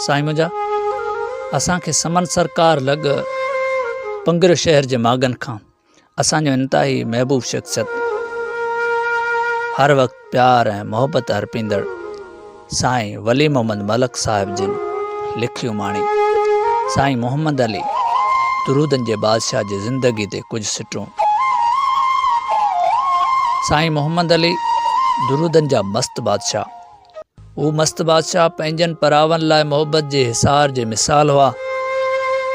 سائين منهنجا، اسان کي سمن سرڪار لڳ پنگريو شهر جي ماڳن کان اسان جو انتهائي محبوب شخصيت، هر وقت پيار ۽ محبت ارپيندڙ سائين ولي محمد ملڪ صاحب جن لکي اماڻي سائين محمد علي درودن جي بادشاهه جي زندگي تي ڪجهه سٽون. سائين محمد علي درودن جا مست بادشاهه. هو مست بادشاهه پنهنجن پراون لاء محبت جي حصار جي مثال هئا،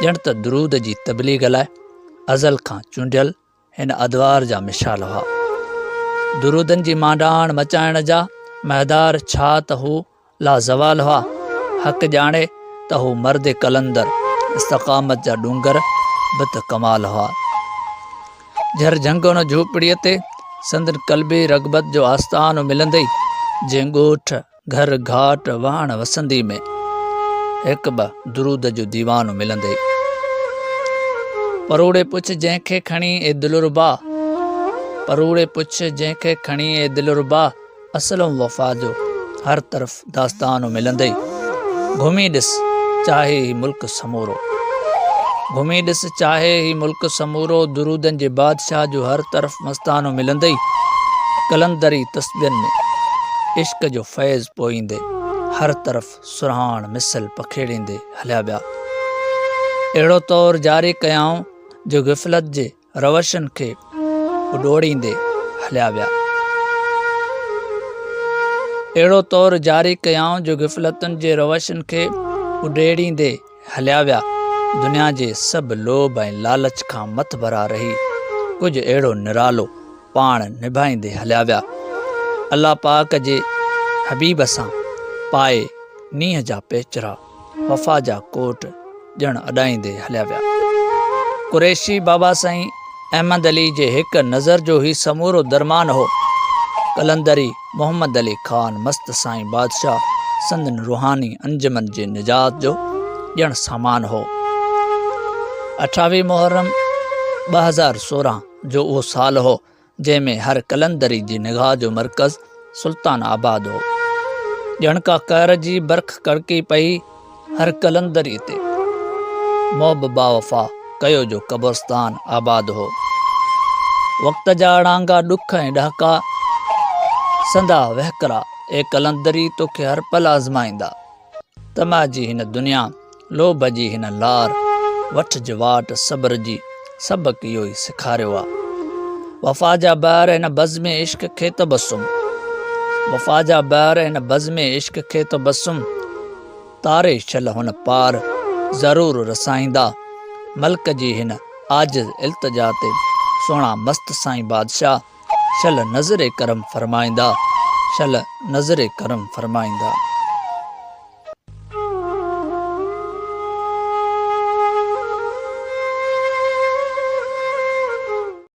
ڄڻ ته درود جي تبليغ لاء ازل کان چونڊيل هن ادوار جا مشال هئا. درودن جي مانڊاڻ مچائڻ جا مهدار ڇا ته هو لازوال هئا. حق ڄاڻي ته هو مرد قلندر استقامت جا ڏونگر به ته ڪمال هئا. جھر جھنگ ان جھوپڙيء تي سندن قلبي رغبت جو آستانو ملندئي، جنهن ڳوٺ، گھر، گھاٽ، واهڻ وسندي ۾ هڪ ٻه درود جو ديوانو ملندئي. پروڙي پڇ جنهن کي کڻي اي دلربا، پروڙي پڇ جنهن کي کڻي اي دلربا، اسلم وفا جو هر طرف داستان ملندئي. گهمي ڏس چاهي هي ملڪ سمورو. گهمي ڏس چاهي هي ملڪ سمورو درودن جي بادشاهه جو هر طرف مستانو ملندئي. قلندري تسبين ۾ عشق جو فيض پوئيندي هر طرف سرهاڻ مثل پکيڙيندي هليا ويا. اهڙو طور جاري ڪيائون جو غفلت جي روشن کي اڏوڙيندي هليا ويا. اهڙو طور جاري ڪيائون جو غفلتن جي روشن کي اڊيڙيندي هليا ويا. دنيا جي سڀ لوڀ ۽ لالچ کان مٿڀرا رهي ڪجهه اهڙو نرالو پاڻ نڀائيندي هليا ويا. الله پاڪ جي حبيب سان پائي نينهن جا پيچرا. وفا جا ڪوٽ ڄڻ اڏائيندي هليا ويا. قريشي بابا سائين احمد علي جي هڪ نظر جو هي سمورو درمان هو. قلندري محمد علي خان مست سائين بادشاهه سندن روحاني انجمن جي نجات جو ڄڻ سامان هو. اٺاويهه محرم 2016 جو اهو سال هو جنهن ۾ هر قلندري جي نگاهه جو مرڪز سلطان آباد هو. ڄڻ ڪا قهر جي برک ڪڙڪي پئي هر قلندري تي. محب باوفا ڪيو جو قبرستان آباد هو. وقت جا اڙانگا ڏک ۽ ڏهڪا سندا وهڪرا اي قلندري توکي هر پل آزمائيندا. طمع جي هن دنيا، لوڀ جي هن لار، وٺج واٽ صبر جي، سبق اهو ئي سيکاريو آ. وفا جا بحر هن بزم عشق کي تبسم، وفا جا بحر هن بزم عشق کي تبسم، تاري شل هن پار ضرور رسائيندا. ملڪ جي هن عاجز التجا تي سهڻا مست سائين بادشاهه. شل نظر ڪرم فرمائيندا شل نظر ڪرم فرمائيندا.